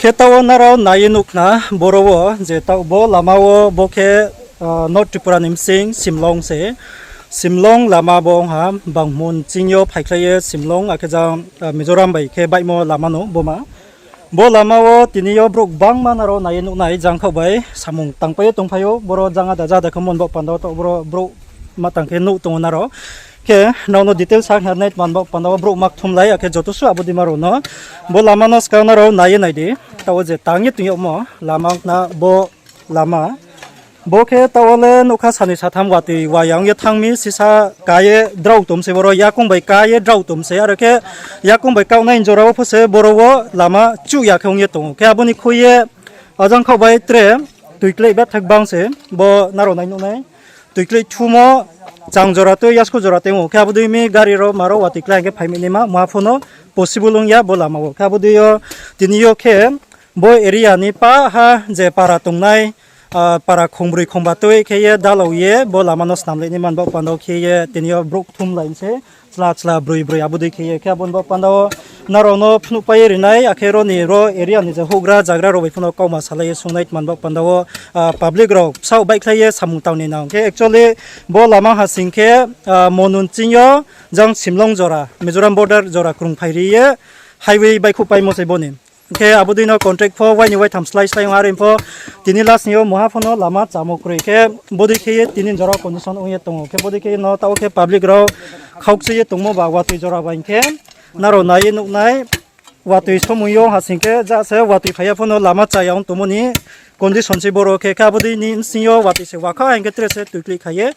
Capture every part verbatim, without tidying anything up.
Khe taoh wo nrao nai ye nuh khna, boro wo je taoh bo lama wo bo khe, ah, North Tripura ni bsing Simlong se. Simlong lama bo ong ha, Banghmun ching yo phaikhlai ye Simlong, akhe jang, ah, Mizoram bai khe baihmo lama no bo ma. Bo lama wo tini yo brouh gbangma nrao nai ye nuh nai, jangkhaoh bai samung tangpai ye tongphai ou, boro jang ada jada khe mon baoh panda wo taoh boro brouh ma tang khe nuh tong ou nrao. Khe nrao no details sa khna nai tman baoh panda wo brouh ma kthumlai, akhe joto suh abo dei ma rao no. Bo lama no skang nrao nai ye nai di, taoh wo je tang ye tong yagmo lama ong khna bo lama. Bo khe taoh wo le nougkha sanoi satham watoi wa ya ong ye thanng mi, sisa ka ye drao tom se boro, yakoung bai ka ye drao tom se, aro khe yakoung bai kaohnai jora wo pho se boro wo lama chuh ya khe ong ye tong ou. Khe abo ni khui ye ajang khaoh bai tre toikleh bethak bang se, bo nrao nai nuh nai. Toikleh thumo chang jora tei yasku jora tei ong ou. Khe abo dei mi gari rao ma rao watoi klái hing khe phai mi naima muha pho no possible ong ya bo lama wo. Khe abo dei yo tini yo khe bo area ni pah ha je para tongnai, ah, para khongbroi khongba tui khe ye dalao ye bo lama no snamlai nai man baoh panda wo khe ye tini yo brouh kthumlai se, chla chla broi broi abo dei khe ye. Khe abo ni baoh panda wo nrao no phnuhpai ye ri nai, akhe ro ni ro area ni je houhgra zagra rao bai pho no kauma salai ye sung nai tman baoh panda wo, ah, public rao bsaoh baihkhlai ye samung tang ni nang. Khe actually bo lama ha sing khe, ah, Monun ching yo jang Simlong jora, Mizoram border jora krungphai ri ye highway baihkhouhpaimo se bo ni. Khe abo dei no contract pho wai ni wai tham slái slái ong, are pho tini last ni yo muha pho no lama chámo kroi. Khe bo dei khe ye tini jora condition ong ye tong ou. Khe bo dei khe ye no taoh wo khe public rao khaukchui ye tongmo ba watoi jora ba hing khe nrao nai ye nuh nai. Watoi somoi yo ha sing khe ja se watoi phai ya pho no lama chá ya ong tongmo ni condition se boro khe. Khe abo dei ni bsing yo watoi se wakha hing khe tre se toikleh kha ye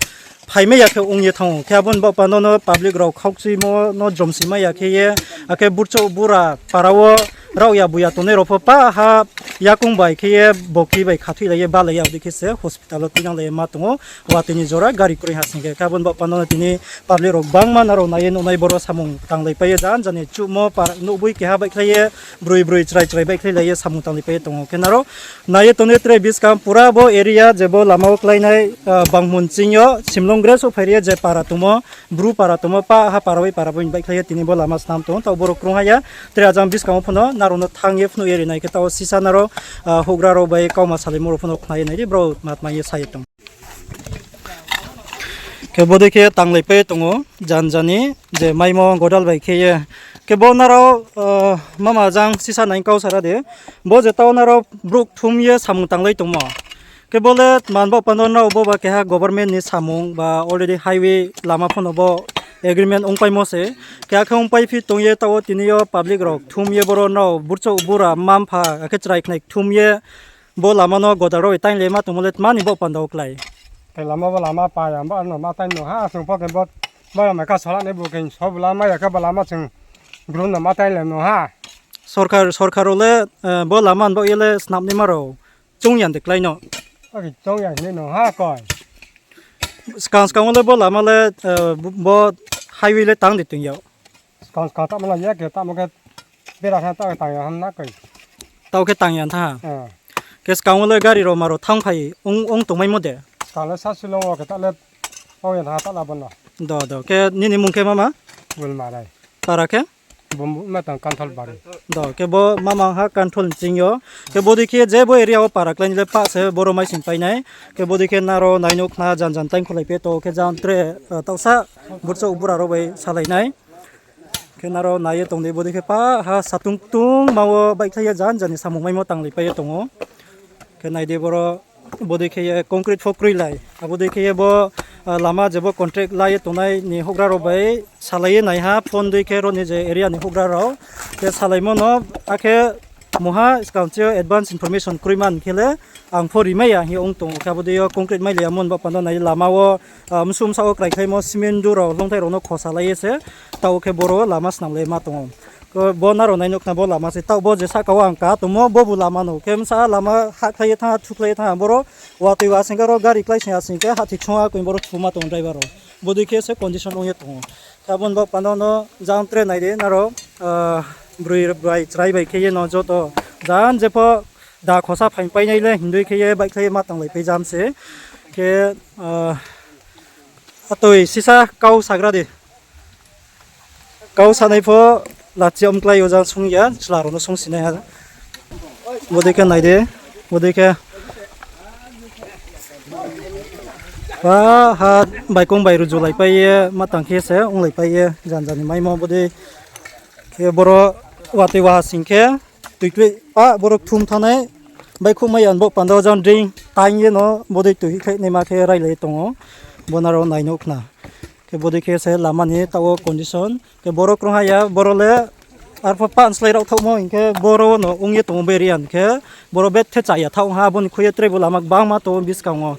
phaimai ya khe ong ye thanng ou. Khe abo ni baoh panda no public rao khaukchuimo no jromsi mai ya khe ye, akhe burchouh bura para wo raohya buya tongnai rao pho pah ha yakoung bai khe ye boki bai khathoilai ye balai ya, abo dei khe se hospital wo tuinanglai ye ma tong ou. Watoi ni jora gari kroi ha sing khe. Khe abo ni baoh panda no tini public rao gbangma nrao nai ye nuh nai, boro samung tanglaipai ye jang jani chuhmo para nouhboi keha baihkhlai ye, broi broi chrai chrai baihkhlailai ye samung tanglaipai ye tong ou. Khe nrao nai ye tongnai tre buskang pura bo area je bo lama wo kláinai, ah, Banghmun ching yo Simlong gre souhphai ri ye je para tongmo, Bru para tongmo, pah ha para bai para bai baihkhlai ye tini bo lama snam tong ou. Taoh boro krungha ya, tre ajang buskang wo pho no nrao no thanng ye phnuh ye ri nai. Khe taoh wo sisa nrao, ah, houhgra rao bai kauma salaimo rao pho no khna ye nai di, brao tma tma ye sa ye tong. Khe bodei khe tanglaipai tong ou, jan jani je maimo godal bai khe ye. Khe bo nrao, ah, mama jang sisa nai kau sara di. Bo je taoh nrao brouh kthum ye samung tanglai tongmo. Khe bo le tma ni baoh panda nrao bo ba keha government ni samung ba already highway lama pho no bo agreement ongpaimo se. Khe akhe ongpaiphi tong ye taoh wo tini yo public rao kthum ye boro nrao burchouh bura mma-mpha akhe chrai khnai kthum ye bo lama no godal rao bai tainglai ma tongmo le tma ni baoh panda wo klái. Khe lama bo lama pa ya, bo no ma tain no ha, chung pho khe bo, bo mai kha sola nai bo khe sob lama ya khe bo lama chung bru no ma tainglai no ha. Sorkar, sorkar rao le, eh, bo lama ni baoh ye le snam naima rao choung ya de klái no. Akhe choung ya hing no ha koi. Skang skang wo le bo lama le, eh, bo highway le tang di tong yag. Skang skang tamo la ya khe tamo khe bera khe taoh khe tang ya ham na koi. Taoh khe tang ya tha ha. Eh. Khe skang wo le gari rao ma rao thanngphai ong, ong tongmaimo de. Skang le sa Shillong wo khe taoh le ong ya tha taoh la bo no. Do, do. Khe nini mung khe mama? Bulmarai. Para khe? Bo ma tang Kanthol bari. Do, khe bo mama ha Kanthol ni ching yo. Khe bodei khe je bo area wo para klái ni le pah se boro maising painai. Khe bodei khe nrao nai nuh khna jan jan taingkholai pe to khe jang tre, ah, taohsa burchouh bura rao bai salai nai. Khe nrao nai ye tong di, bodei khe pah ha satung ktung ma wo baihkhlai ye jan jan ni samung maimo tanglaipai ye tong ou. Khe nai di boro, bodei khe ye concrete pho kroilai. Abo dei khe ye bo, ah, lama je bo contract la ye tongnai ni houhgra rao bai salai ye nai ha, phone dei khe ro ni je area ni houhgra rao. Khe salaimo no, akhe mungha skang chi yo advance information kroi man khe le, ang pho rimai ya hing ye ong tong ou. Khe abo dei yo concrete mailai ya mon ba panda nai lama wo, ah, msu msa wo kraikhlaimo cement du rao, longthai rao no khosalai ye se, taoh khe boro lama snamlai ma tong ou. Bo nrao nai nuh khna bo lama se, taoh bo je sahka wo ang ka tongmo, bo bu lama no. Khe bsa lama hahkhlai ye thanng ha, thukhlai ye thanng ha, boro watoi wa sing khe ro gari klái sing ha sing khe hahthi ksung ha koi boro thuma tong driver rao. Bodei khe se condition ong ye tong ou. Khe abo ni baoh panda no jang tre nai di nrao, ah, broi bai chrai bai khe ye no joto jan jepho da khosa phaing painai le hindoi khe ye baihkhlai ye ma tanglaipai jam se. Khe, ah, atoi sisa kau sagra di. Kau sanai pho lachi omklái yo jang sung ya, chla rao no sungsinai ha. Bodei khe nai di, bodei khe. Ba ha baikong bai rujulaipai ye, ma tang khe se onglaipai ye, jan jani maimo bodei khe boro watoi waha sing khe, tui tui pa boro kthum thanai, baihkhouh mai ya ni bo panda jang dring taing ye no bodei tui khlai naima khe railai ye tong ou, bo nrao nai nuh khna. Khe bodei khe se lama ni taoh wo condition. Khe boro krungha ya, boro le arpho pa slái rao thaohmo hing khe boro no ong ye tong ou berian khe, boro bethe chaya thaoh ha, abo ni khui ye tre bo lama gbangma tong ou buskang wo.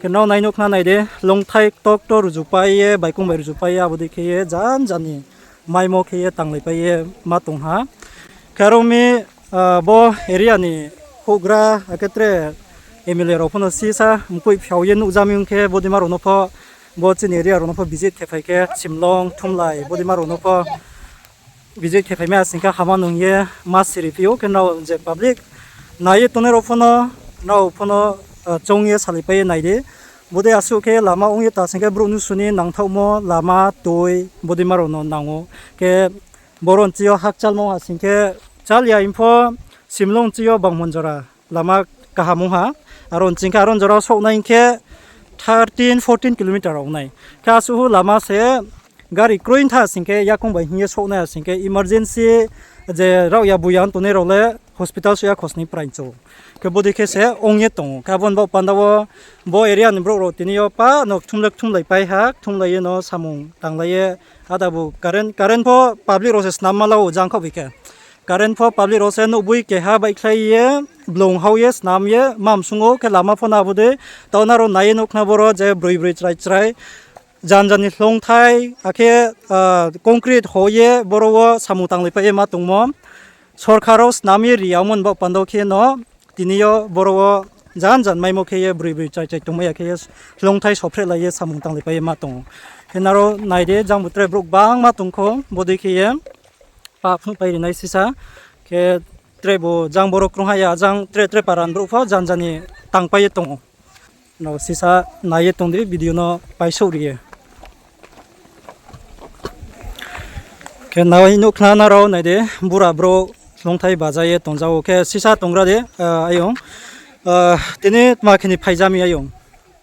Khe nrao nai nuh khna nai di, longthai ktor ktor rujupai ye, baikong bai rujupai ye, abo dei khe ye jan jani maimo khe ye tanglaipai ye ma tong ha. Khe aro mi, bo area ni houhgra akhe tre M L A rao pho no sisa mkoih phiao ye nuhjami ong khe bodeima rao no pho, bo chini area rao no pho visit khe phai khe Simlong, Thumlai, bodeima rao no pho visit khe phaimai ya sing khe hama nung ye ma siri phi ou khe nrao je public nai ye tongnai rao pho no, nrao pho no, choung ye salaipai ye nai di. Bodei asuh khe lama ong ye ta sing khe brouh nusu ni nangthaohmo lama toi bodeima rao no nang ou. Khe boro nchi yo hakchalmo ha sing khe chal ya hing pho Simlong nchi yo Banghmon jora lama kaham ong ha. Aro nching khe aro jora souhnai hing khe thirteen, fourteen kilometer ong nai. Khe asuh lama se gari kroi tha sing khe yakoung bai hing ye souhnai ha sing khe emergency je rao ya boi ya tongnai rao le hospital suh ya khosning praing cho. Khe bodei khe se ong ye tong ou. Khe abo ni baoh panda wo bo area ni brouh rao tini yo pa no kthum le kthumlaipai ha, kthumlai ye no samung tanglai ye. Ada bu current, current pho public rao se snam ma la ou jang khaoh bai khe. Current pho public rao se nouhboi keha baihkhlai ye, blung hao ye, snam ye, ma msung ou khe lama pho na bodei. Taoh nrao nai ye nuh khna boro je broi broi chrai chrai. Jan jani hloungthai, akhe concrete ho ye boro wo samung tanglaipai ye ma tongmo. Sorkar rao snam ye ri ya ongmo ni baoh panda wo khe no, tini yo boro wo jan jan maimo khe ye broi broi chrai chrai tongmai ya khe ye hloungthai sophreh lai ye samung tanglaipai ye ma tong ou. Khe nrao nai di, jang bu tre brouh gbangma tong kho, bodei khe ye pa phnuhpai ri nai sisa. Khe tre bu jang boro krungha ya, jang tre tre para ni brouh pho jan jani tangpai ye tong ou. Nrao sisa nai ye tong di, video no paisouh ri ye. Khe nai nuh khna nrao nai di, bura brouh hloungthai baja ye tongja ou. Khe sisa tongra di, ayong. Tini tma khe ni phaijami ayong?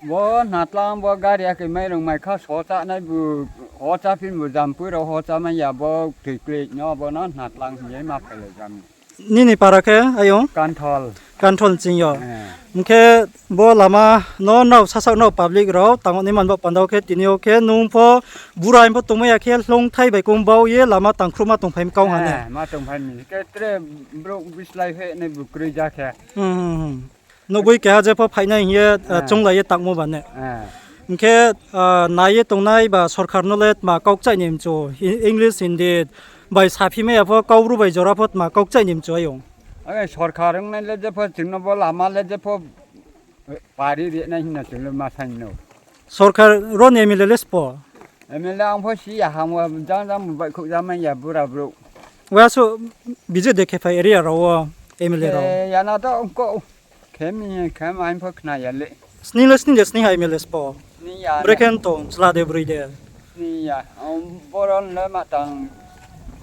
Bo natlang bo gari akhe mairung mai kha sochánai bu, hochá phi bu jampui rao hochá mai ya bo tui klik no bo no natlang hing ye ma phailai jami. Nini para khe ayong? Kanthol. Kanthol ching yo. Hing khe bo lama no nrao sasaoh nrao public rao tang naima ni baoh panda wo khe tini yo khe nung pho bura hing pho tongmai ya khe hloungthai bai kong bau ye lama tangkhruhma tongphai mi kau ha ne? Ma tongphai mi khe tre brouh bislái phe nai bu kroi ja khe. Nouhboi keha je pho phainai hing ye, chounglai ye tangmo ba ne. Hing khe, nai ye tongnai ba sorkar no le tma kau kchaih ni mchu, English, Hindi bai saphi mai ya pho, Kaubru bai jora pho tma kau kchaih ni mchu ayong? Sorkar ongnai le je pho chung no bo lama le je pho pari ri nai hing no chung le ma sai no. Sorkar ro ni M L A le spo? M L A ang pho si ya, ham jang jang baihkhouh ja mai ya bura brouh. Wa suh visit de khe phai area rao wo M L A rao? Ya na to ongko khe mi khe mai pho khna ya le. Sning le sning de sning ha M L A spo? Brekhe tong, chla de broi de? Sning ya. Boro le ma tang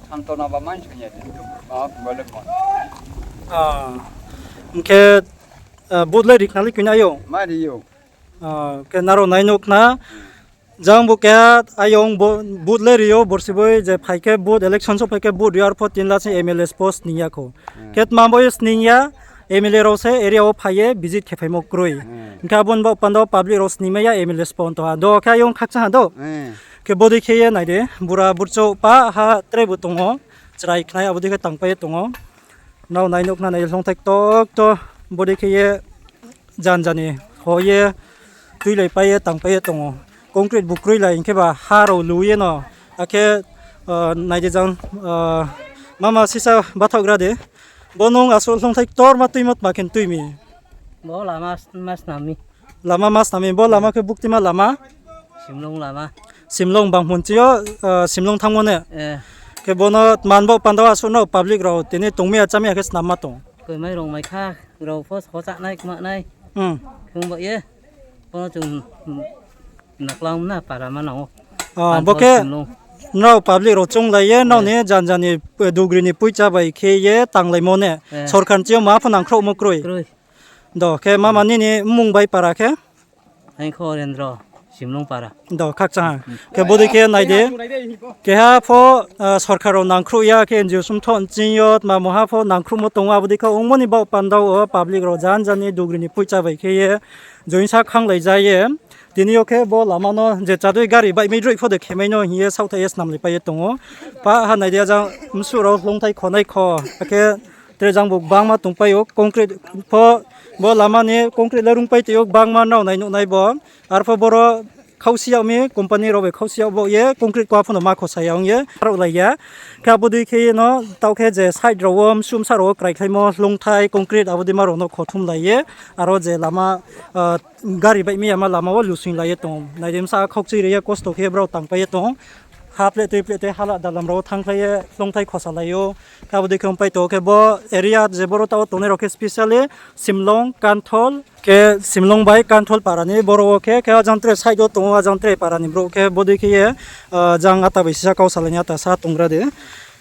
Santona ba mai sung ya de. Hing khe, vote le ri khna le koi na ayong? Khe nrao nai nuh khna. Jang bo keha ayong vote le ri ou, borsi boi je phai khe vote, election souhphai khe vote ri, arpho tini la se M L A spo sning ya kho. Khe tma bo ye sning ya, M L A rao se area wo phai ye visit khe phaimo kroi. Hing khe abo ni baoh panda wo public rao sningmai ya M L A spo tong ha. Do khe ayong khakchang ha do. Khe bodei khe ye nai di, bura burchouh pa ha tre bu tong ou, chrai khnai abo dei khe tangpai ye tong ou. Nrao nai nuh khna nai hloungthai ktor ktor, bodei khe ye jan jani ho ye, tuilaipai ye tangpai ye tong ou. Concrete bu kroilai hing khe ba ha rao lu ye no. Akhe, nai di jang, mama sisa bathaohgra de. Bo nung asuh hloungthai ktorma tuimo tma khe tui mi? Bo lama ma snam mi. Lama ma snam mi, bo lama khe buktima lama? Simlong lama. Simlong Banghmon chi yo, Simlong thanngmo ne? Khe bo no tma ni baoh panda wo asuh no public rao tini tongmai ya chámai ya khe snam ma tong? Koimai rung mai kha, rao pho hochánai kmanai. Khe ong ba ye, bo no chung naklang na para ma nang ou. Bo khe, Nrao public rao chounglai ye, nrao ni janja ni, eh, dugri ni poicha bai khe ye tanglaimo ne. Sorkar ni chi yo ma pho nangkhrouhmo kroi. Do, khe mama nini mmung bai para khe? Aini khe Orendro, Simlong para. Do, khakchang ha. Khe bodei khe nai di. Keha pho, ah, sorkar rao nangkhrouh ya khe N G O sumthoh nching yo, tma mungha pho nangkhrouhmo tong ou, abo dei khe ongmo ni baoh panda wo public rao janja ni dugri ni poicha bai khe ye, joinsa khanglai ja ye. Tini yo khe bo lama no je chadui gari baihmai droih pho de khemai no hing ye saohthaih ye snamlai pai ye tong ou. Pa ha nai di, ajang msuh rao hloungthai khonai kho. Akhe tre jang bo gbangma tongpai ou, concrete pho, bo lama ni concrete le rungpai tei ou, gbangma nrao nai nuhnai bo. Arpho boro khausi yag mi, company rao bai khausi yag baoh ye concrete kua pho no ma khosa ya ong ye raohlai ya. Khe abo dei khe ye no taoh khe je side rao wo, msuh msa rao wo kraikhlaimo hloungthai, concrete abo dei ma rao no khothumlai ye, aro je lama, ah, gari baihmai yama lama wo lusoinglai ye tong ou. Nai di, bsa khaukchui ri ye kosto khe brao tangpai ye tong ou. Ha pleh tui pleh tei hala dalam rao wo thanngkhlai ye hloungthai khosalai ou. Khe abo dei khe ongpai tong ou khe bo area je boro taoh wo tongnai rao khe specially Simlong, Kanthol, khe Simlong bai Kanthol para ni boro wo khe, khe ajang tre side wo tong ou, ajang tre para ni brouh khe bodei khe ye, ah, jang ata bai sisa kau salai ni ata sa tonggra de.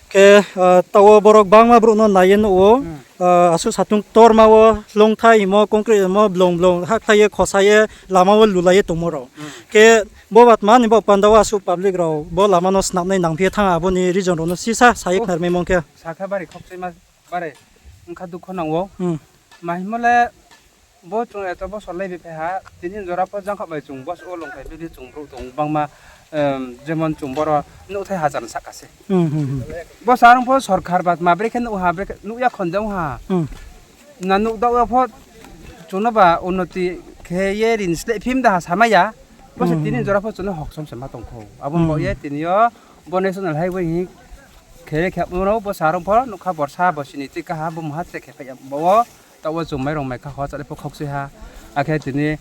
Khe, ah, taoh wo borok gbangma brouh no nai ye nuh ou, ah, asuh satung ktorma wo hloungthai himo, concrete himo, blong blong hakhlai ye, khosa ye, lama wo lulai ye tongmo rao. Khe bo batma ni baoh panda wo asuh public rao bo lama no snamnai nangphi ye thanng, abo ni reason rao no sisa sa ye khnarmaimo khe. Sakha bari khokchima, bari wngkha dukho nang ou. Ma himo le bo chung eto bosor lai bi phai ha, tini jora pho jangkha bai chung bosor wo longthai bini chung brouh tong bangma, jemon chung boro nuhthai hajar sahka se. Bosor arong pho sorkar ba tma brekhe nuh ha, brekhe nuh ya khonjong ha. Na nuh daoh ya pho chung no ba unnoti khe ye rin sleh phim da ha samai ya. Bo se tini jora pho chung no hoksom se ma tong kho. Abo ni baoh ye tini yo bo national highway hing khe ye khe no bo sarong pho nukha borsa bo sini tui kaha bo maha tre khe phai ya bo wo. Taoh wo chung mairong mai kha ho chale pho khokchoi ha. Akhe tini,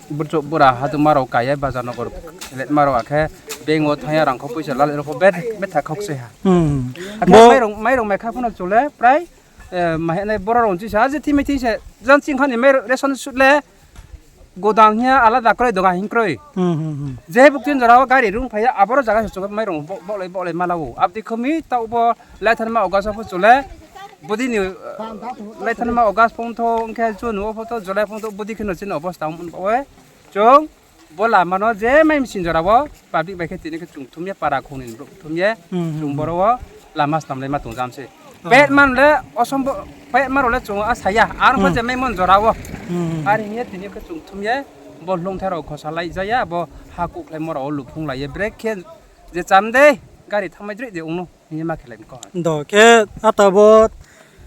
burchouh bura haduma rao kai ye bajar nogor kheletma rao akhe bank wo thanng ya rang kho poisa lale rao pho betha khokchoi ha. Akhe mairong, mairong mai kha pho no chung le prai, mahenai boro rao chisa je thimai thing se jang ching kha ni mai ration sut le godang hing ya alada kroi, dogan hing kroi. Je buktin jora wo gari rung phai ya, aboro jaga se chung mairong bo-, bolai, bolai ma la ou. Abdi khomi taoh bo laithanma August wo pho chung le, bodi ni, laithanma August phung tho, ong khe June wo pho tho, July phung tho, bodi khe no chini obosta ong baoh ye. Chung bo lama no je mai msing jora wo, public bai khe tini khe chung thum ye, para khong ni brouh thum ye, chung boro wo lama snamlai ma tong jam se. Pet man le, osombo, pet man rao le chung a sa ya, arpho je maimon jora wo. Are hing ye tini khe chung thum ye, bo hloungthai rao khosa lai ja ya, bo ha kuhkhlaimo rao wo luphunglai ye, brekhe je cham dei, gari thanngmai droi de ong no hing ye ma khelai mi ko. Do khe ata bo,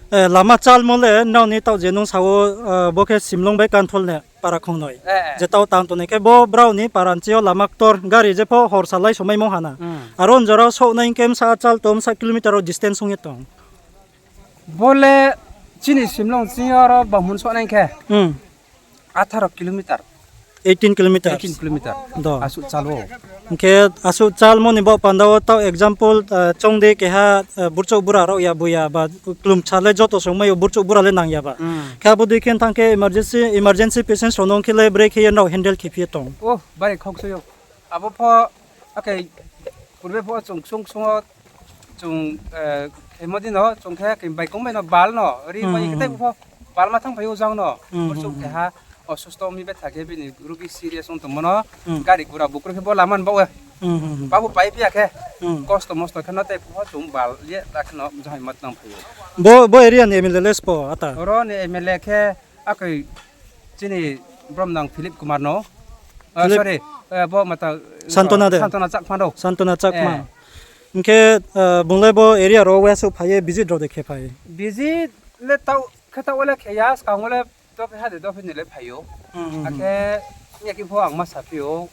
lama chalmo le nrao ni taoh je nung sa wo, bo khe Simlong bai Kanthol ne para khongnoi. Je taoh tang tongnai khe bo brao ni para nchi yo lama ktor gari jepho hor salai somaimo ha na. Aro jora wo souhnai hing khe bsa chal to bsa kilometer wo distance ong ye tong. Bo le chini Simlong chini yo ro Bamhun souhnai khe atharo kilometer. Eighteen kilometer. Eighteen kilometer. Do. Asuh chal wo. Hing khe asuh chalmo ni baoh panda wo taoh example, chung dei keha, burchouh bura rao ya bo ya ba klumsa le joto songmai yo burchouh bura le nang ya ba. Khe abo dei khe thanng khe emergency, emergency patients rao no ong khe le brekhe ye nrao handle khe phi ye tong. O, bari khokchoi ou. Abo pho, akhe purbe pho chung ksung ksung wo chung, khemo di no chung khe akhe baikong bai no bal no ri bai khe tei pho bal ma thanng phai ou jang no. Burchouh keha osusto ong mi betha khe bini rugi serious ong tongmo no gari gura bukroi khe bo lama ni baoh ye. Babu pai phi ya khe kosto mosto khe no tei pho chung bal ye ta khe no jahai ma tang phai ou. Bo, bo area ni M L A le spo ata? Oro ni M L A khe akhe chini bromnang Philip Kumar no. Sorry, bo mata Santona de? Santona Chakma rao. Santona Chakma. Hing khe, bung le bo area rao wo asuh phai ye visit rao de khe phai? Visit le taoh khe taoh wo le khe ya, skang wo le dophi ha de dophi ni le phai ou. Akhe miya khe pho ang ma saphi ou.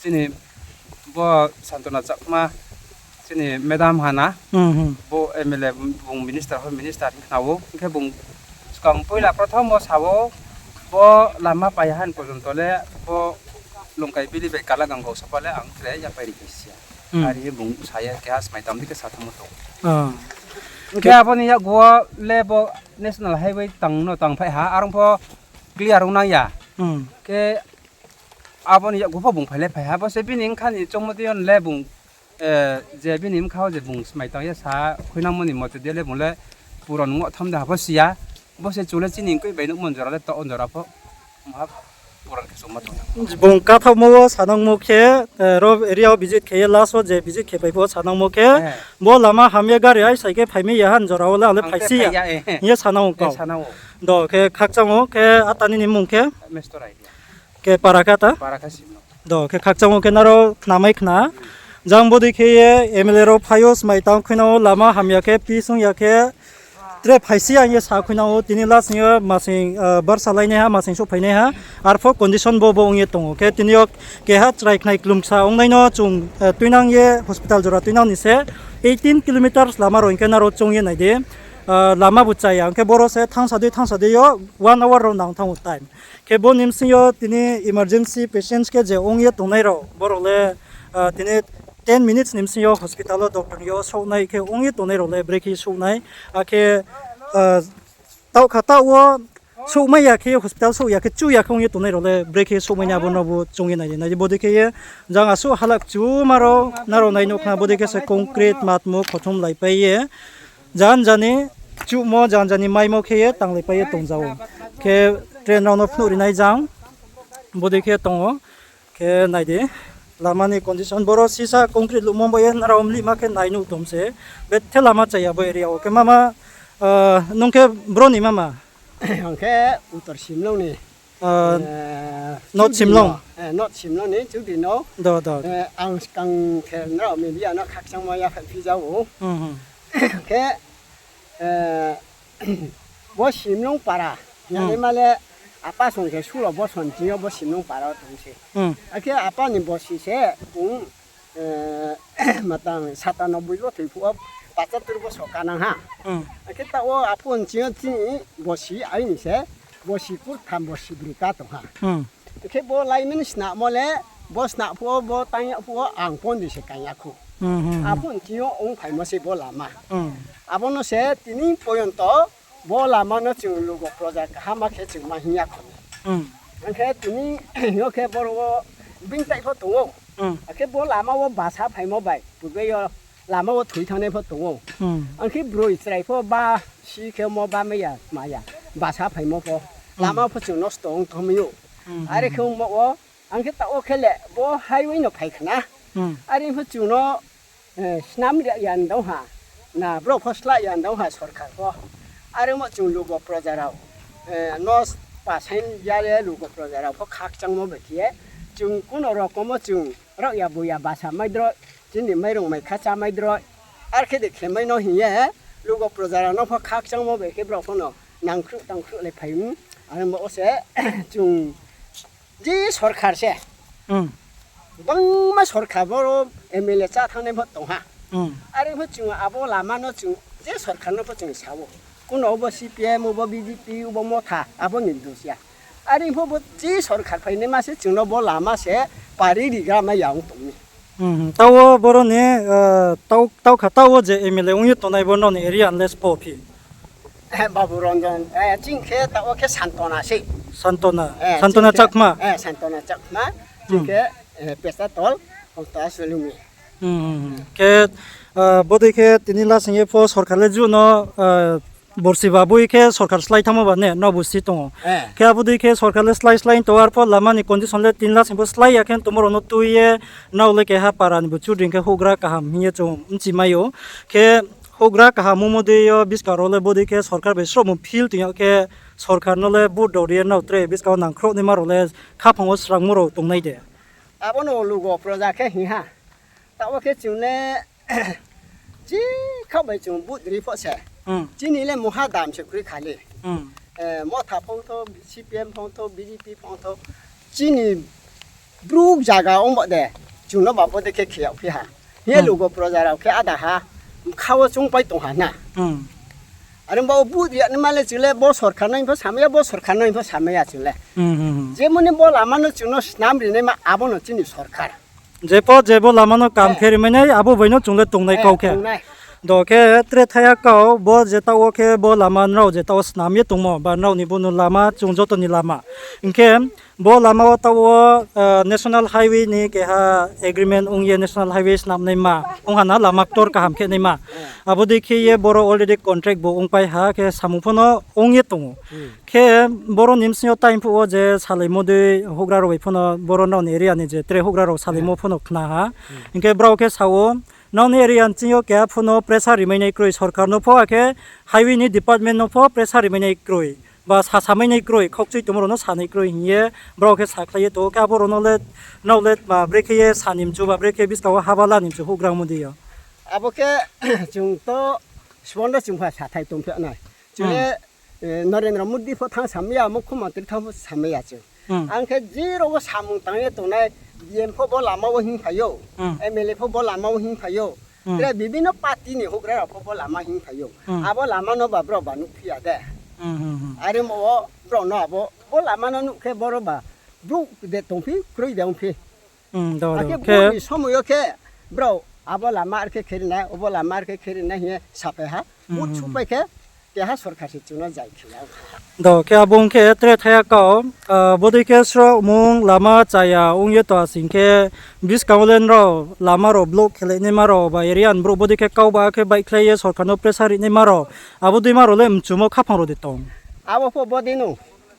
Chini bo Santona Chakma, chini madam ha na, bo M L A, bung minister, home minister hing khna ou. Hing khe bung skang poila prothom wo sa ou, bo lama pai ya han porjonto le bo Longkai Valley bai Kalagang Gaosapa le ang tre yapai ri khe si ya. Are bung sa ye keha smai tam di khe sa thanngmo tong. Hing khe abo ni yakgu wo le bo national highway tang no tang phai ha, arong pho clear ong nang ya. Khe abo ni yakgu pho bung phai le phai ha, bo se bini bkha ni choungmo dei yo le bung Eh, je bini bkha wo je bung smai tang ye sa khuinangmo ni mote de le bung le puron ngoh tham de ha pho si ya. Bo se chung le chini koi bai nuhmo jora le to jora pho. Maha puron khe chung ma tong ya. Bung kathaohmo wo sanangmo khe, eh, ro area wo visit khe ye last wo je visit khe pai pho sanangmo khe, Eh. bo lama hamya gari ai sai khe phaimai ya ha jora wo le ang le Ang khe phaisi ya. phai ya, eh. Hing ye sanang ou Eh, kau. sanang ou. Do khe khakchang ou khe ata nini mung khe? Mestor idea. Khe para khe ata? Para khe simo. Do khe khakchang ou khe nrao khnamai khna. Jang bodei khe ye M L A rao phai ou smai tang khuinang ou lama hamya khe pi sung ya khe tre phaisi ya hing ye sa khuinang ou tini last hing ye masing, eh, barsa lainaiha, masing souhphainaiha. Arpho condition bo bo ong ye tong ou. Khe tini yo keha chrai khnai klumsa ongnai no chung, eh, tuinang ye hospital jora tuinang ni se eighteen kilometers lama rao hing khe nrao choung ye nai di. Eh, lama bu chaya, hing khe boro se thangsa dei thangsa dei yo one hour rao nang thanng ou time. Khe bo ni bsing yo tini emergency patients khe je ong ye tongnai rao, boro le, ah, tini ten minutes ni bsing yo hospital wo doctor ni yo souhnai khe ong ye tongnai rao le brekhe souhnai. Akhe, ah, taoh kha taoh wo souhmai ya khe hospital souh ya khe chu ya khe ong ye tongnai rao le brekhe souhmai ni abo no bo choung ye nai di, nai di bodei khe ye jang asuh halak chuma rao nrao nai nuh khna bodei khe se concrete matmo khothom laipai ye. Jan jani chuhmo, jan jani maimo khe ye tanglaipai ye tong ja ou. Khe train rao no phnuh ri nai jang. Bodei khe tong ou. Khe nai di. Lama ni condition boro sisa concrete luhmo bo ye nrao mlihma khe nai nuh tom se. Bethe lama chaya bo area wo. Khe mama, ah, nung khe bro ni mama? Ang khe Uttor Simlong ni. Ah, North Simlong. Eh, North Simlong ni Chudri no. Do, do. Eh, ang skang khe nrao media no khakchangmo yaphaih phi ja ou. Hmm, hmm. Khe, eh, bo Simlong para. Hmm. Nani ma le apa song khe sulo bosor ching yo bo Simlong para wo tong se. Hmm. Akhe apa ni bosi se bung Eh, matang satanoboi wo thoi phuh wo pachatur bosor kanang ha. Hmm. Akhe taoh wo aphuh nching yo chini bosi aini se, bosi kurtham bosi broi ka tong ha. Hmm. Khe bo laimani snamo le, bo sna phuh wo, bo tang ya phuh wo, ang pondi se kang ya khou. Hmm, hmm, hmm. Aphuh nching yo ongphaimo se bo lama. Hmm. Abo no se tini poyonto, Bo lama no chung lugo proja kaham ma khe chung ma hing ya kho. Hmm. Ang khe tini yo khe boro wo bini tai pho tong ou. Hmm. Akhe bo lama wo basa phaimo bai, purbe yo lama wo thoi thanngnai pho tong ou. Hmm. Ang khe broi chrai pho ba si khe mo ba mai ya, ma ya, basa phaimo pho. Hmm. Lama pho chung nosto ong thangmi ou. Hmm, hmm, hmm. Are khe ongmo wo, ang khe taoh wo khe le bo highway no phai khna. Hmm. Are pho chung no Eh, snam ri ya ndong ha, na brao pho slái ya ndong ha sorkar pho. Are mo chung lugo proja rao, eh, no pasain ya le lugo proja rao pho khakchangmo bai khe ye, chung kuno rokom wo chung raohya buya basa mai droi, chini mairung mai kha chá mai droi. Are khe de khe mai no hing ye, lugo proja rao no pho khakchangmo bai khe brao pho no nangkhruh tangkhruh le phai mi. Are mo wo se chung Je sorkar se. Hmm. Bangma sorkar boro M L A chá thanngnai pho tong ha. Hmm. Are pho chung abo lama no chung je sorkar no pho chung sa ou. Kuno bo C P M, bo B J P, bo Motha, abo ni dos ya. Are pho bo je sorkar phainaima se chung no bo lama se pari rigra mai ya ong tong mi. Hmm, hmm. Taoh wo boro ni, eh, taoh, taoh kha taoh wo je M L A ong ye tongnai bo nrao ni area ni le sbo phi? Eh, Babu Ranjan, eh, ching khe taoh wo khe Santona se. Santona. Eh, Santona ching khe, Chakma? Eh, Santona Chakma. Ching khe, eh, Pesatol, Okta Sulumi. Hmm, hmm, hmm. Khe, eh, bodei khe tini lasing ye pho sorkar le ju no, eh, borsi ba boi khe sorkar slái thanngmo ba ne, nrao bo si tong ou. Eh. Khe abo dei khe sorkar le slái slái tong ou, arpho lama ni condition le tini lasing pho slái ya khe tongmo rao no tui ye, nrao le keha para ni bo chudri khe houhgra kaham hing ye chung bchi mai ou. Khe houhgra kaham ongmo dei yo buskang rao le bodei khe sorkar bai srohmo field tong ya khe sorkar no le vote rao ri ye nrao tre buskang wo nangkhrouh naima rao le khaphang wo srangmo rao tongnai de. Abo no lugo proja khe hing ha. Taoh wo khe chung le, je khaoh bai chung vote ri pho se. Hmm. Chini le mungha dam se kroi kha le. Hmm. Eh, Motha phongthou, C P M phongthou, B J P phongthou. Chini Bru zaga ongba de, chung no ba bo de khe khe yag phi ha. Hing ye lugo proja rao khe ada ha, bkha wo chungpai tong ha na. Are ba wo vote ri ya naima le chung le bo sorkar no hing pho samai ya, bo sorkar no hing pho samai ya chung le. Jemon ni bo lama no chung no snam ri naima abo no chini sorkar. Je pho je bo lama no kam khe ri mai nai, abo bai no chung le tongnai kau khe. Do khe tre thaiha kau, bo je taoh wo khe bo lama nrao je taoh wo snam ye tongmo, ba nrao ni bo no lama, chung joto ni lama. Hing khe bo lama wo taoh wo, eh, National Highway ni keha agreement ong ye National Highway snam naima, ong ha na lama ktor kaham khe naima. Abo dei khe ye boro already contract bo ongpai ha, khe samung pho no ong ye tong ou. Khe boro ni bsing yo time phuh wo je salaimo dei houhgra rao bai pho no boro nrao ni area ni je tre houhgra rao salaimo pho no khna ha. Hing khe brao khe sa ou, nrao ni area ni bsing yo keha pho no pressure rimai nai kroi, sorkar no pho akhe highway ni department no pho pressure rimai nai kroi, ba sasamainai kroi, khaukchui tongmo rao no sanai kroi hing ye brao khe sakhlai ye tong ou. Khe abo rao no le, nrao le tma brekhe ye sa ni mchu ba brekhe buskang wo haba la ni mchu houhgra mo dei yo. Abo khe chung to sbo no chung pha sathai tongphi nai. Chung le, eh, Narendra Modi pho thanng samai ya, mukhyamantri thanng pho samai ya chung. Ang khe je rao wo samung tang ye tongnai, D M pho bo lama wo hing phai ou, M L A pho bo lama wo hing phai ou. Tre bibhinno party ni houhgra rao pho bo lama hing phai ou. Abo lama no ba brao ba nuhphi ya de. Are mo wo brao no abo bo lama no nuh khe boro ba brouh de tongphi, kroi de ongphi. Akhe vote ni somoi yo khe brao abo lama are khe kheri nai, obo lama are khe kheri nai hing ye saphai ha. Vote supai khe keha sorkar se chung no jai khe ya. Do khe abo ong khe tre thaiha kau, ah, bodei khe sroh mung lama chaya ong ye tong asing khe buskang wo le nrao lama rao block khelai naima rao ba area ni brouh bodei khe kau ba khe baihkhlai ye sorkar no pressure ri naima rao, abo deima rao le mchumo khaphang rao de tong. Abo pho bodei no.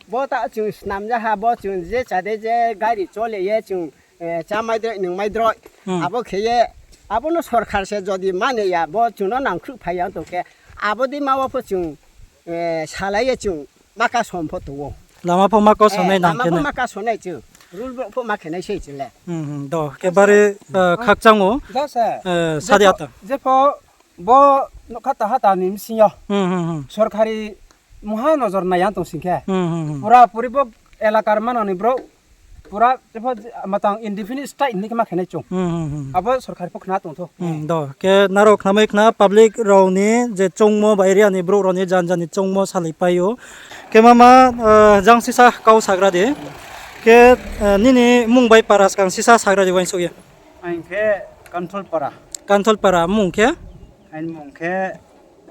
Bo ta chung snam ja ha, bo chung je chade je gari chole ye chung, eh, chámai droi, nungmai droi. Abo khe ye, abo no sorkar se jodi mane ya, bo chung no nangkhruh phai ya tong khe, abo deima wo pho chung, eh, salai ye chung ma kasom pho tong ou. Lama pho ma kasom nai nang khe nai. Lama pho ma kasom nai chung. Rule block pho ma khe nai sei chung le. Do, khe bari, eh, khakchang ou. Sadi ata. Jepho bo nougkha taha ta ni bsing yo sorkari mungha nojor nai ya tong sing khe, pura puri bo elakar mano ni brouh, pura jepho matang indefinite strike hing khe ma khe nai chung. Abo sorkari pho khna tong thou. Do, khe nrao khnamai khna public rao ni je choungmo ba area ni brouh rao ni jan jan ni choungmo salaipai ou. Khe mama, eh, jang sisa kau sagra di. Khe, eh, nini mmung bai para skang sisa sagra di uaingsouh ye. Ang khe Kanthol para. Kanthol para, mmung khe? Aini mmung khe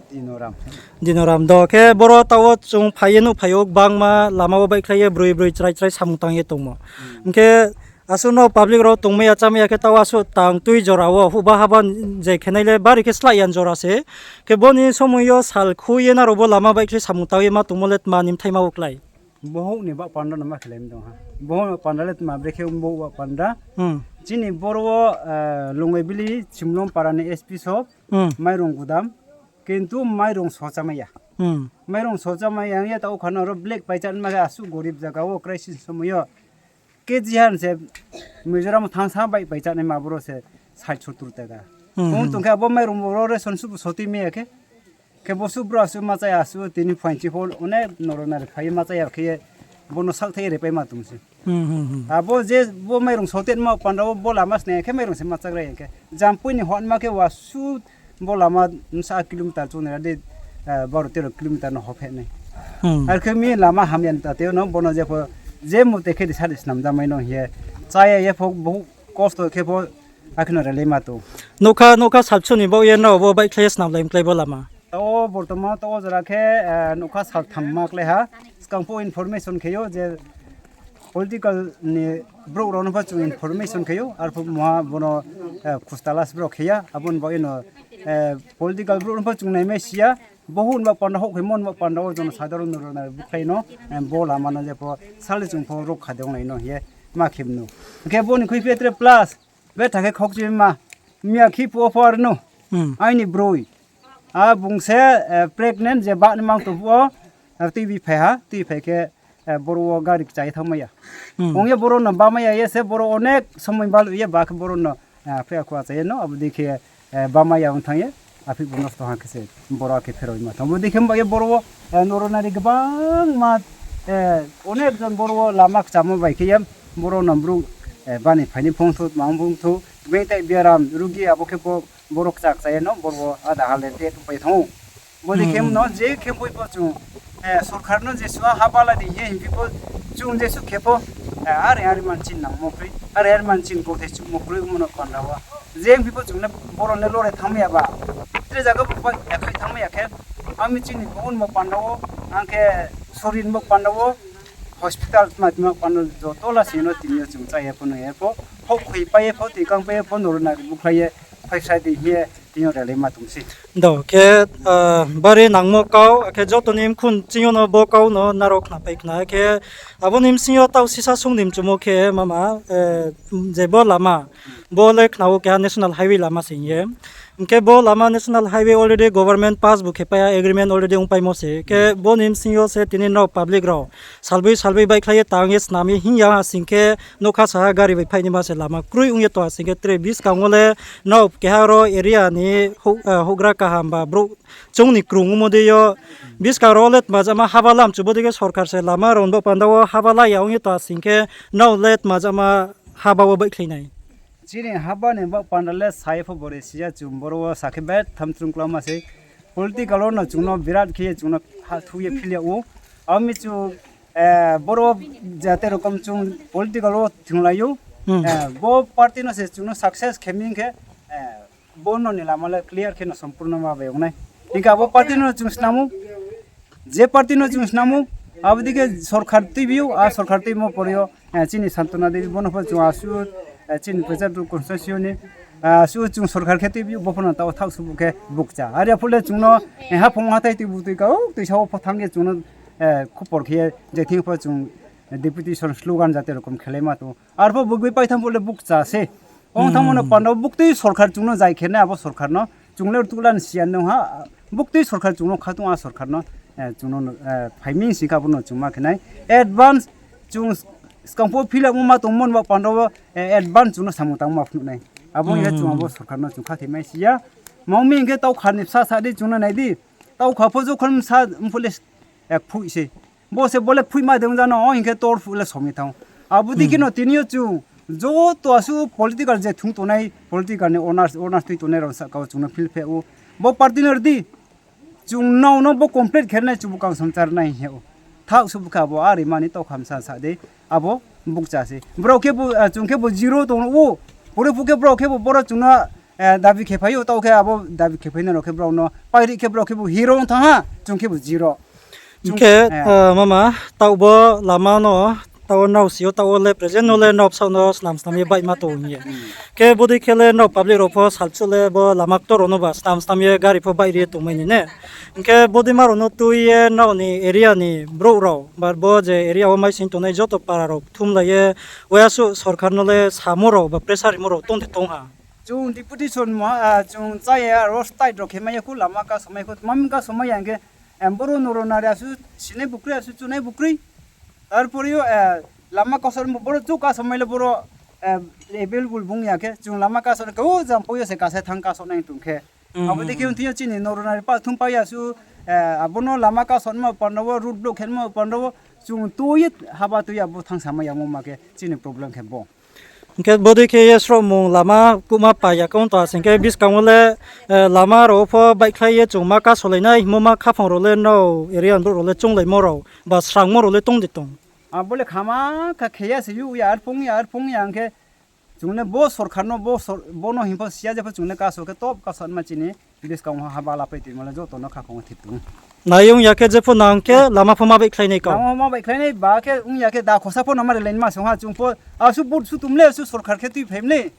Dinoram. Dinoram, do khe boro taoh wo chung phai ye nuhphai ou, gbangma lama wo baihkhlai ye broi broi chrai chrai samung tang ye tongmo. Hing khe asuh no public rao tongmai ya chámai ya khe taoh wo asuh tang tui jora wo huhba haba je khe nai le bari khe slái ya jora se. Khe bo ni somoi yo sal khui ye nrao bo lama baihkhlai samung tang ye ma tongmo le tma ni bthaima wo klái? Bohouh ni baoh panda no ma khelai mi tong ha. Bohouh ni baoh panda le tma brekhe bohouh baoh panda. Chini boro wo, eh, Longoibili Simlong para ni S P sob, mairung gudam, kintu mairung sochamai ya. Mairung sochamai ya, ong ye taoh kha no aro black paichanma khe asuh gorib zaga wo crisis somoi yo. K G han se Mizoram wo thanngsa bai paichanai ma boro se sait sottur taka. Ong tong khe abo mairung boro ration suh soti mai ya khe. Khe bo suh bro asuh ma chaya asuh tini phainchi pho onek noronari phai ye ma chaya khe ye bono sakthai ye repai ma tong se. Abo je bo mairung sotetma panda wo bo lama snai khe mairung se ma chagra ya khe. Jampui ni hotma khe wa suh bo lama bsa kilometer chung nai ra de, eh, baro tero kilometer no hopheh nai. Ar khe mi lama hamya ni tate no bono jepho je mute khe di sadi snam jamai no hing ye. Chaya ye pho bohouh kosto khe pho akhe no relai ma tong. Nougkha, nougkha salbsu ni baoh ye nrao bo baihkhlai ye snamlai mklái bo lama? Taoh wo bortoman taoh wo jora khe, eh, nougkha saltham ma klái ha. Skang pho information khe ou je political ni brouh rao no pho chung information khe ou, arphuh muha bono, eh, khustalas brouh khe ya, abo ni baoh ye no, eh, political brouh no pho chung naimai si ya, bohouh ni baoh panda houhkhaimo ni baoh panda wo jono sadharon no rao nai bukhlai no, eh, bo lama no jepho sale chung pho rokha de ong nai no hing ye ma khe mnu. Hing khe bo ni khui phi tre plus, betha khe khaukchima, miya khi phuh wo pho ar no, aini broi. A bung se, eh, pregnant je bah ni mang tong phuh wo, eh, tuibi phai ha, tui phai khe, eh, boro wo gari kchai thanngmai ya. Ong ye boro no bamai ya ye se boro onek somoi balu ye ba khe boro no, eh, aphi akhu achai ye no, abo dei khe, eh, bamai ya ong thanng ye, aphi bo nosto ha khe se boro akhe pherao ma thanng. Abo dei khe ba ye boro wo, eh, noronari gbangma, eh, onek jon boro wo lama kchamo bai khe ye boro no brouh, eh, bani phaini phongthou, tma phongthou, beng tai biaram, rugi abo khe bo boro kcha kcha ye no, boro wo ada hale te tupai thanng ou. Bo dei khe no, je khe boi pho chung, eh, sorkar no jesuh ha bala di ye hing phi pho, chung jesuh khe pho, eh, are are man chin nangmo kroi, are are man chin kau thai chuhmo kroi, omo no panda wo. Je hing phi pho chung le boro le lore thanngmai ya ba. Tre zaga bo ba, ya khai thanngmai ya khe. Ami chini bung bo panda wo, ang khe sorin bo panda wo, hospital tma tma panda joto la sing no tini yo chung chá ye pho nung ye pho, houhkhoi pai ye pho, tikang pai ye pho, noro nari bukhlai ye, phaisa di hing ye, tini yo rally ma tong se. Do, khe, ah, bari nangmo kau, akhe joto ni mkhun ching yo no bo kau no nrao khnapai khna, khe abo ni bsing yo taoh sisa sung ni mchumo khe mama, eh, je bo lama, bo le khna wo keha national highway lama se hing ye. Hing khe bo lama national highway already government pass bu khe pai ha, agreement already ongpaimo se. Khe bo ni bsing yo se tini nrao public rao salboi salboi baihkhlai ye tang ye snam ye hing ya ha sing khe nokha saha gari bai phainima se lama kroi ong ye tong ha sing khe tre buskang wo le nrao keha ro area ni hou-, eh, houhgra kaham ba brouh chung ni krung ongmo dei yo. Buskang rao le tmajama haba lamchu bo dei khe sorkar se lama rao ni bo panda wo haba la ya ong ye tong ha sing khe nrao le tmajama haba wo baihkhlai nai. Chini haba ni bo panda le sa ye pho bore si ya, chung boro wo sa khe betham chungklama se. Political wo no chung no birat khe ye chung no ha thu ye phil ya ou. Ami chu, eh, boro jate rokom chung political wo thinglai ou. Hmm. Eh, bo party no se chung no success khe mi hing khe, eh, bo no ni lama le clear khe no sompurno ma bai ong nai. Hing khe abo party no chung snam ou. Je party no chung snam ou, abo dei khe sorkar tuibi ou, a sorkar tuimo pore yo, eh, chini Santona Devi bo no pho chung asuh, eh, chini Pechartur constituency ni, ah, asuh chung sorkar khe tuibi ou, bo pho no taoh thaoh subu khe bukcha. Are phuh le chung no, eh, haphung hathái tuibu tui kau, tuisa wo pho thanng ye chung no, eh, khupor khe ye, je thing pho chung, eh, deputation slogan jate rokom khelaima tong. Arpho bugui paitham phuh le bukcha se. Ong thanngmo no panda wo buktui sorkar chung no zai khe nai abo sorkar no. Chung le rtuhlan siyan nung ha, buktui sorkar chung no khatung a sorkar no, eh, chung no, eh, phai mi sing khe abo no chung ma khe nai. Advance chung skang pho phil ya mo ma tongmo ni bo panda wo, eh, advance chung no samung tangma phnuh nai. Abo hing khe chung abo sorkar no chung khathoi mai si ya. Ma ong mi hing khe taoh kha ni bsa sa di chung no nai di. Taoh kha pho jokhon bsa mphuh le, eh, phuih se. Bo se bo le phuihma de ong ja no, o hing khe tor phuh le som ye thanng. Abo dei khe no tini yo chung, joto asuh political je thung tongnai, political ni owners, owners tui tongnai rao sahka wo chung no phil phe ou. Bo party no ri di, chung nrao no bo complete khe nai, chung bukang samchar nai hing ye ou. Thaoh subu khe abo are mani taoh khamsa sa de, abo bukcha se. Brao khe bo, ah, chung khe bo zero tong ou, pore phuh khe brao khe bo boro chung no, eh, dabi khe phai ou, taoh khe abo dabi khe phai nai rao khe brao no, pairi khe brao khe bo hero ong thanng ha, chung khe bo zero. Hing khe, eh, mama, taoh bo lama no, taoh nrao si yo, taoh wo le present no le nrao bsaoh no snam snam ye baihma tong hing ye. Khe bodei khe le nrao public rao pho salchuh le bo lama ktor rao no ba snam snam ye gari pho baihri ye tongmai ni ne. Hing khe bodeima rao no tui ye nrao ni area ni brouh rao, ba bo je area wo maising tongnai joto para rao kthumlai ye, uaiha suh sorkar no le samo rao ba pressure rimo rao tong de tong ha. Chung deputation mo, ah, chung chá ye aro state rao khe mai ya khou, lama kasomai khou, tma mi kasomai ya hing khe, em, boro noro nari asuh sinai bukroi, asuh chunai bukroi. Tarpore yo, eh, lama kaso bo boro chu kasomai le boro, eh, available bung ya khe, chung lama kaso khe, o jang poi yo se kasa thanng kaso nai tong khe. Abo dei khe ong thing yo chini noro nari pa thum pai ya su, eh, abo no lama kaso ma panda wo, road block khe ma panda wo, chung tui ye haba tui ye abo thanng samai yamo ma khe chini problem khe bo. Hing khe bodei khe ye srohmung lama kuhma pai ya khe ong tong ha sing khe buskang wo le, eh, lama rao pho baihkhlai ye chung ma kasolai nai hingmo ma khaphang rao le nrao area ni brouh rao le chounglaimo rao ba srangmo rao le tong de tong. Abo le khama kha khe ya se, yu ya arphung ya arphung ya hing khe chung le bo sorkar no, bo sor-, bo no hing pho si ya je pho chung le kaso khe top kaso ma chini buskang wo haba lapai toimo le joto no khaphang wo thip tong. Nai ong ya khe jepho nang khe lama pho ma baihkhlai nai kau. Lama ma baihkhlai nai ba khe ong ya khe da khosa pho no ma relai ma song ha chung pho. Asuh vote su tum le, asuh sorkar khe tuiphai mle.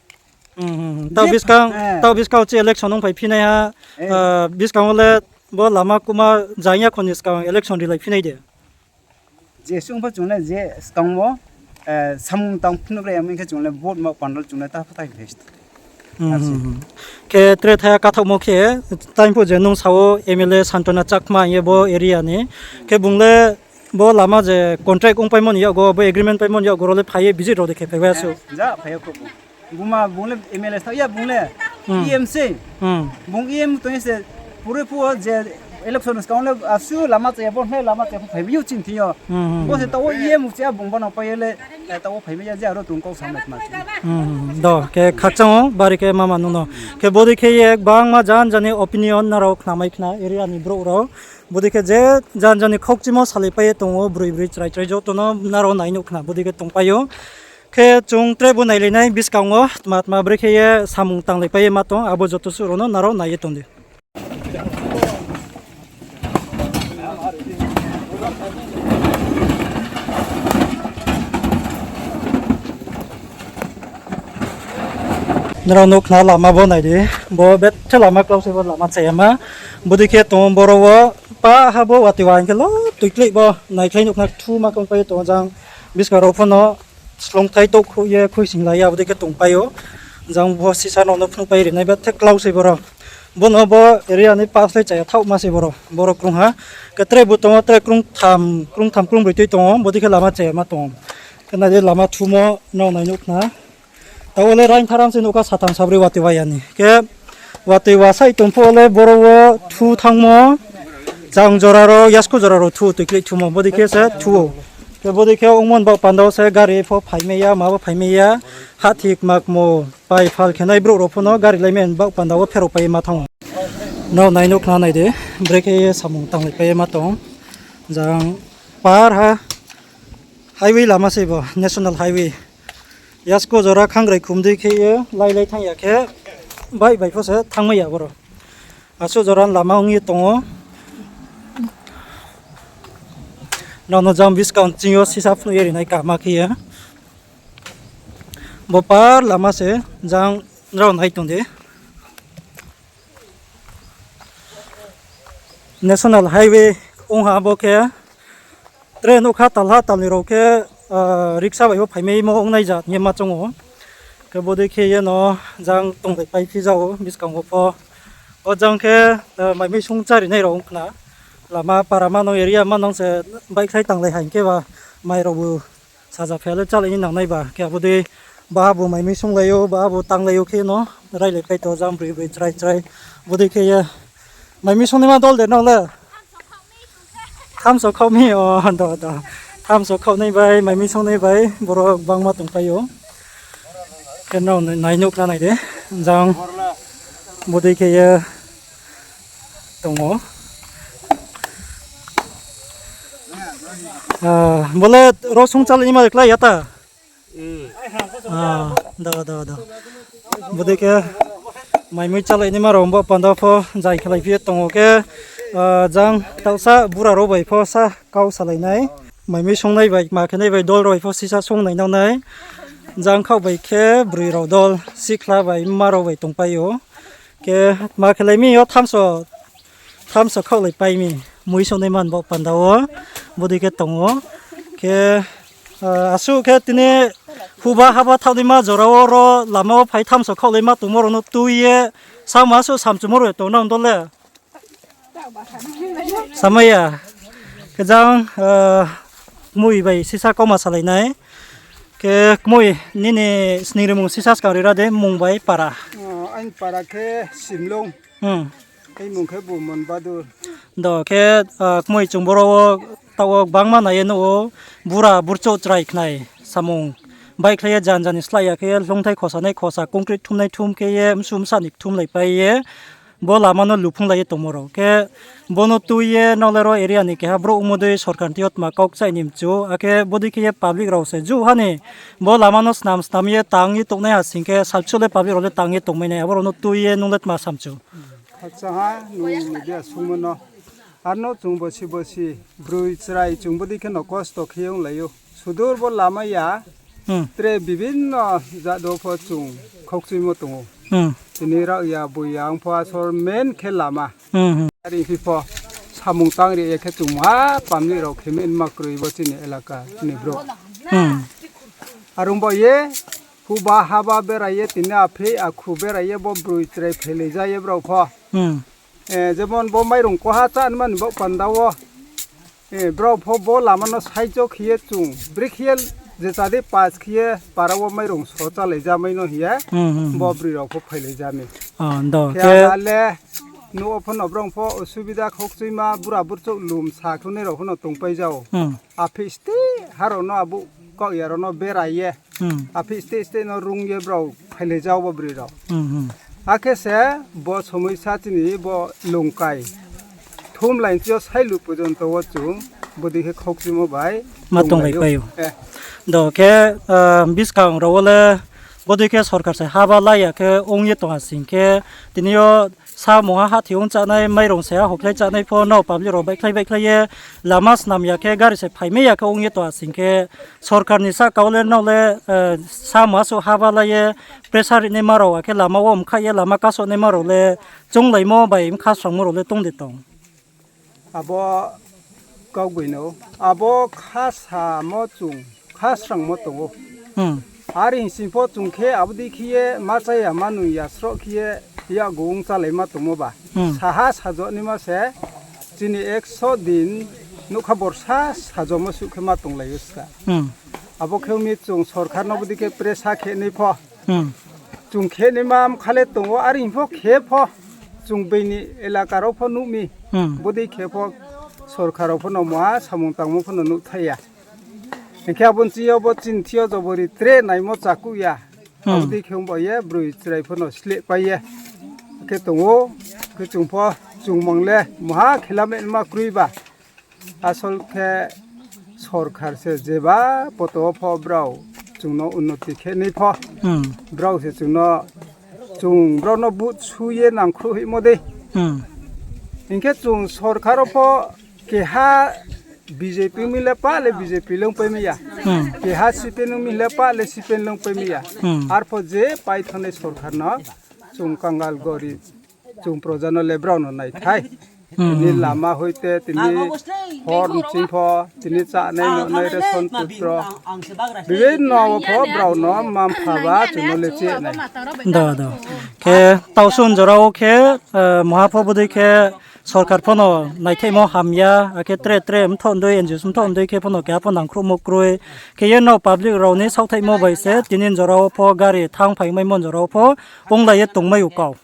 Taoh buskang, taoh buskang chi election ongphai phi nai ha, ah, buskang wo le bo lama kuhma jang ya kho ni skang election rilai phi nai de. Je sung pho chung le je skang wo, eh, samung tang phnuh gra ya mi khe chung le vote ma pandal chung le ta pho tai phai. Khe tre thaya kathaohmo khe, time pho je nung sa wo M L A Santona Chakma hing ye bo area ni. Khe bung le bo lama je contract ongpaimo ni yakgo, bo agreement paimo ni yakgo rao le phai ye visit rao de khe phai wa su. Ja, phai ya kho bung. Buma bung le M L A sa ya bung le E M se. Bung E M tong ye se puroi phuh wo je election skang le asuh lama cha ya bo hne lama cha ya pho phai bi yo chini thing yo. Bo se taoh wo E M cha ya bung bo no pai ye le, eh, taoh wo phai mai ya je aro tong kau samai tma. Do, khe khakchang ou, bari khe mama nung no. Khe bodei khe ye gbangma jan jani opinion nrao khnamai khna area ni brouh rao. Bodei khe je jan jani khaukchimo salaipai ye tong ou, broi broi chrai chrai joto no nrao nai nuh khna bodei khe tongpai ou. Khe chung tre bo nailai nai buskang wo tma tma brekhe ye samung tanglaipai ye ma tong, abo joto suh rao no nrao nai ye tong di. Nrao nuh khna lama bo nai di, bo bethe lama klau se bo lama chayama. Bodei khe tong boro wo pa ha bo watoi wa hing khe lo tuikleh bo naikhlai nuh khna thuma kongpai tong jang biska rao pho no slongthai touhkhouh ye khuisinglai ya, abo dei khe tongpai ou. Jang bo sisa no no phnuhpai rinai ba the klau sei boro. Bono bo area ni pass lai chaya thaohma sei boro, boro krungha. Khe tre bo tongo, tre krungtham, krungtham krungbroi tui tongo, bodei khe lama chayama tongo. Khe nai di lama thumo nrao nai nuh khna. Taoh wo le raing tharam se nuhkha satham sabroi watoi wa ya ni. Khe watoi wa sai tong phuh wo le boro wo thu thanngmo, chang jora rao, yasku jora rao thu, tuikleh thumo, bodei khe se thu ou. Khe bodei khe ongmo ni baoh panda wo se gari pho phaimai ya, ma bo phaimai ya, hahthi kma kmo pai phal khe nai brouh rao pho no gari laimai ni baoh panda wo pherao pai ye ma thanng ou. Nrao nai nuh khna nai di, brekhe ye samung tanglaipai ye ma tong. Jang par ha highway lama sei bo, national highway. Yasku jora khangrai khum dei khe ye lailai thanng ya khe, bike bai pho se thanngmai ya boro. Asuh jora ni lama ong ye tong ou. Nrao no jang buskang ching yo sisa phnuh ye rinai kaham khe ye. Bo par lama se jang nrao nai tong di. National highway ong ha bo khe. Tre nuhkha talha talnoi rao khe, rickshaw bai pho phaimaimo ongnai jat hing ye ma choung ou. Khe bodei khe ye no jang tonglaipai phi ja ou buskang wo pho. O jang khe, mai mui sung chárinai rao ong khna. Lama para manang area manang se bike khlai tanglai ha hing khe ba mai rao bu saja phai ya le chálai ni nangnai ba. Khe abo dei baha bu mai mui sunglai ou, baha bu tanglai ou khe no railaipai tong jang broi broi chrai chrai. Bodei khe ye mai mui sungnaima dol de nrao le? Thamso khaoh mi o, do, do. Thamso khaohnai bai, mai mui sungnai bai, boro gbangma tongpai ou. Khe nrao nai nuh khna nai di, jang bodei khe ye tong ou. Bo le rosung chálainaima klái ya ta? Do, do, do. Bodei khe mai mui chálainaima rao bo panda pho jai khlaiphi ye tong ou khe, jang taohsa bura rao bai pho sa kau salai nai. Mai mui sungnai bai, ma khe nai bai dol rao bai pho sisa sung nai nang nai. Jang khaoh bai khe broi rao dol, sikhla bai, mma rao bai tongpai ou. Khe ma khelai mi yo thamso, thamso khaohlaipai mi, mui sungnaima ni baoh panda wo, bodei khe tong ou. Khe, asuh khe tini huba haba thaohnaima jora wo ro lama wo phai thamso khaohlaima tongmo rao no tui ye, sama asuh samchumo rao tong nang dol le? Samai ya. Khe jang, kmoi bai sisa kauma salai nai. Khe kmoi nini sningrimung sisa skang ri ra de, mmung bai para. Aini para khe Simlung. Aini mmung khe Bumon Badur. Do khe, kmoi chung boro wo taoh wo gbangma nai ye nuh ou, bura burchouh chrai khnai samung. Baihkhlai ye jan jan ni slái ya khe ye, hloungthai khosa nai khosa, concrete thumnai thum khe ye, msu msa ni kthumlaipai ye, bo lama no luphunglai ye tongmo rao. Khe bo no tui ye nrao le ro area ni keha brouh ongmo dei sorkar ni thing yo tma kau kchaih ni mchu, akhe bodei khe ye public rao se juh ha ni bo lama no snam snam ye tang ye tongnai ha sing khe salchuh le public rao le tang ye tongmai nai, abo rao no tui ye nung le tma samchu? Khakchang ha nung media sungmo no. Ar no chung bosi bosi, broi chrai chung bodei khe no kosto khe onglai ou. Sudur bo lama ya, tre bibinno jat wo pho chung khaukchuimo tong ou. Tini rao ya, boi ya, ong pho asor main khe lama. Ari phi pho samung tang ri ye khe chung ma public rao khe main ma kroi bo chini elaka ni brouh. Are ong bo ye, huba haba berai ye, tini aphi akhu berai ye, bo broi chrai phailai ja ye brao pho. Jemon bo mairung koha chánma ni baoh panda wo, brao pho bo lama no saijo khe ye chung, brekhe ye je chá dei pass khe ye para wo mairung so chálai ja mai no hing ye, bo broi rao pho phailai ja mi. Khe ale, nouh wo pho no brao pho osubida khaukchuima, bura burchouh lum sa khlunai rao pho no tongpai ja ou. Aphi steh ha rao no abo kaoh ya rao no berai ye. Aphi steh steh no rung ye brao phailai ja ou bo broi rao. Akhe se bo somoi sa chini bo Longkai thumlainchi yo sailu porjonto wo chung bodei khe khaukchuimo bai ma tonglai pai ou. Do khe, buskang rao wo le bodei khe sorkar se haba lai ya khe ong ye tong ha sing khe, tini yo Samung ha hathi ong chánai, mairung se ha hokhlai chánai pho nrao public rao baihkhlai baihkhlai ye lama snam ya khe gari se phaimai ya khe ong ye tong ha sing khe, sorkar ni sahka wo le nrao le, samung asuh ha ba la ye pressure rinaima rao akhe lama wo mkhaih ye lama kasohnaima rao le chounglaimo bai mkha srangmo rao le tong de tong? Abo kaugboino, abo kha samo chung, kha srangmo tong ou. Are hing sing pho chung khe abo dei khe ye ma chá ya ma nung ya sroh khe ye yakgu ong chálaima tongmo ba. Saha sajo naima se chini ekso din nougkha borsa sajomo suh khe ma tonglai ou ska. Abo khe ong mi chung sorkar no bo dei khe pressure khe nai pho. Chung khe naima mkha le tong ou, are hing pho khe pho chung beini elaka rao pho nuh mi. Bo dei khe pho sorkar rao pho no muha samung tangmo pho no nuhthai ya. Hing khe abo ni ching yo bo chini thing yo jobori tre naimo chakuh ya. Abo dei khe ong ba ye broi chrai pho no slehpai ye khe tong ou. Khe chung pho chung mang le muha khe lama naima kroi ba. Asol khe sorkar se jeba poto wo pho brao chung no unnoti khe nai pho. Brao se chung no, chung brao no vote su ye nangkhruh hoihmo dei. Hing khe chung sorkar wo pho keha BJP ong mi le pah le BJP longpai mai ya. Keha CPM ong mi le pah le CPM longpai mai ya. Arpho je pai thanngnai sorkar no chung kangal gorib, chung proja no le brao no naithai. Tini lama hoite, tini hor ni ching pho, tini chánai nunai ration putro, bibhinno wo pho brao no mma-mpha ba chung no le cheh nai. Do, do. Khe taosun jora wo khe, muha pho bodei khe sorkar pho no naithaihmo hamya, akhe tre tre mthoh ndei, NGOs mthoh ndei khe pho no keha pho nangkhruhmo kroi. Khe ye nrao public rao ni saohthaihmo bai se tini jora wo pho gari thanng phai maimo jora wo pho onglai ye tongmai ou kau.